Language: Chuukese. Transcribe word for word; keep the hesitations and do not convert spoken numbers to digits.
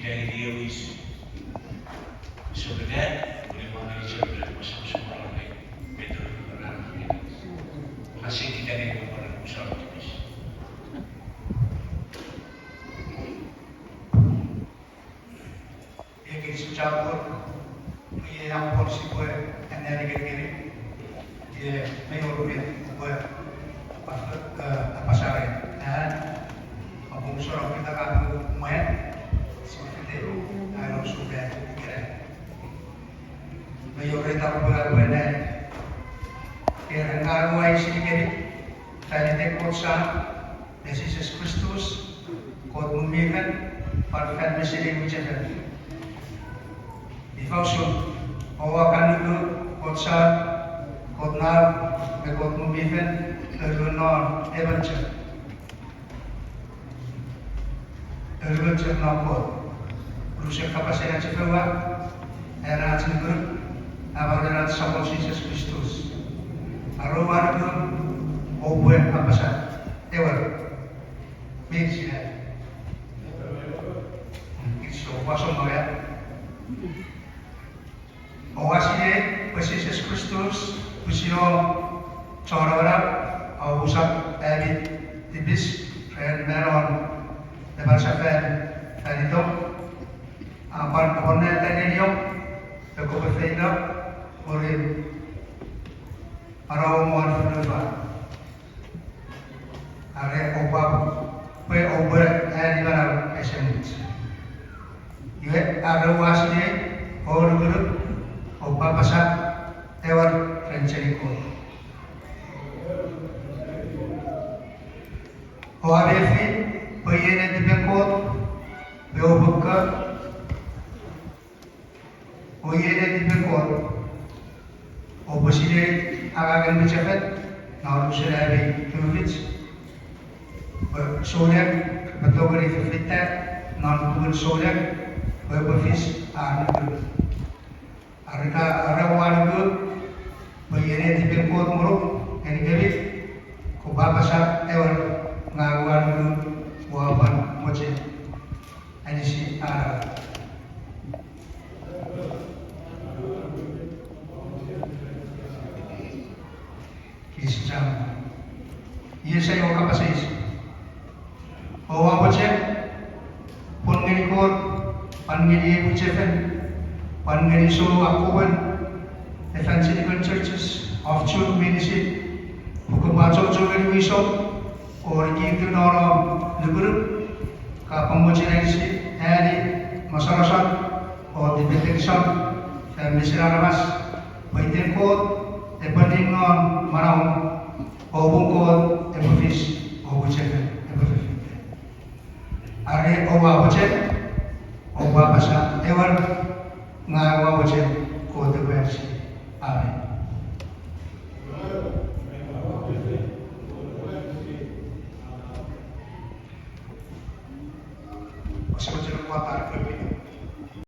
Nge iei wis, sopwuta, pun epwe angei chok pwe epwe sosomono me, me turunong ran ngeni. Ase kita ne epwe pwan kusa tipis. Iei kinisou chapur, iei a pwan sipwe anneani kemi, iei mei wor met upwe apasa, eh, apasa ren, eh, a pwan sora pita kapu mwen, sipwe fite, eh, non sopwe ikena. Mei wor ita pwe, pwe ne, ika ngang ua eisini kemi, fan iten Kot Sam, me Jises Kristus, Kot Ngun mi Fel, pwan fan mesen ei mwichefen. Ifa usun, oua kan nuku Kot Sam, Kot Nau, me Kot Ngun mi Fel, oruan non emon chok. Oruan chok non Kot. Unusen kapasen achefoua, ena ach nuku, a pwan ena ach Samon Jises Kristus. Are oua nuku, oupwe apasa, ewer. Mean sia. Kinisou, oua song maria. Oua sinei pwe Jises Kristus, pwisin om chon amanau, a omusano ami tipis ren manon epansafan fan itom, a pwan apwonueta neniom pwe kopwe feino mwirin manauom won fonufan. Are oupwe, pwe oupwe ani manau esemuch. Iwe are oua sinei o nukunuk, oupwe apasa, ewer, ren seni Kot. Oua mefi pwe iei netipen Kot, pwe oupwe ka, o iei netipen Kot, oupwe sinei angangen mwichefen non unusen ami tufich, pwe souneng repwe tongeni fefeita non pungun souneng, pwe epwe fis ar nukunuk. Are ita, are oua nuku pwe iei netipen Kot ngonuk ngenikemi, kopwe apasa, ewer, ngang ua nuku, ua pwan mochen anisi ar. Kinisou chapur. Iei sia ewe kapas eis. Oua mochen pwon ngeni Kot, pwan ngeni ei mwichefen, pwan ngeni sou akkomwen Evangelical Churches of Chuuk meinisin, pwe kopwe achocho ngeni wisom o nikitu non om nukunuk, ka pwan mochen anisi ani mosonoson o tipetekison fan mesen aramas, pwe iten Kot epwe ning non manauom, o pwun Kot epwe fis, o mwichefen epwe fefeita. Are oua mochen, oupwe apasa, ewer, ngang ua mochen, Kot epwe anisi. Amen. Ose mochen pwata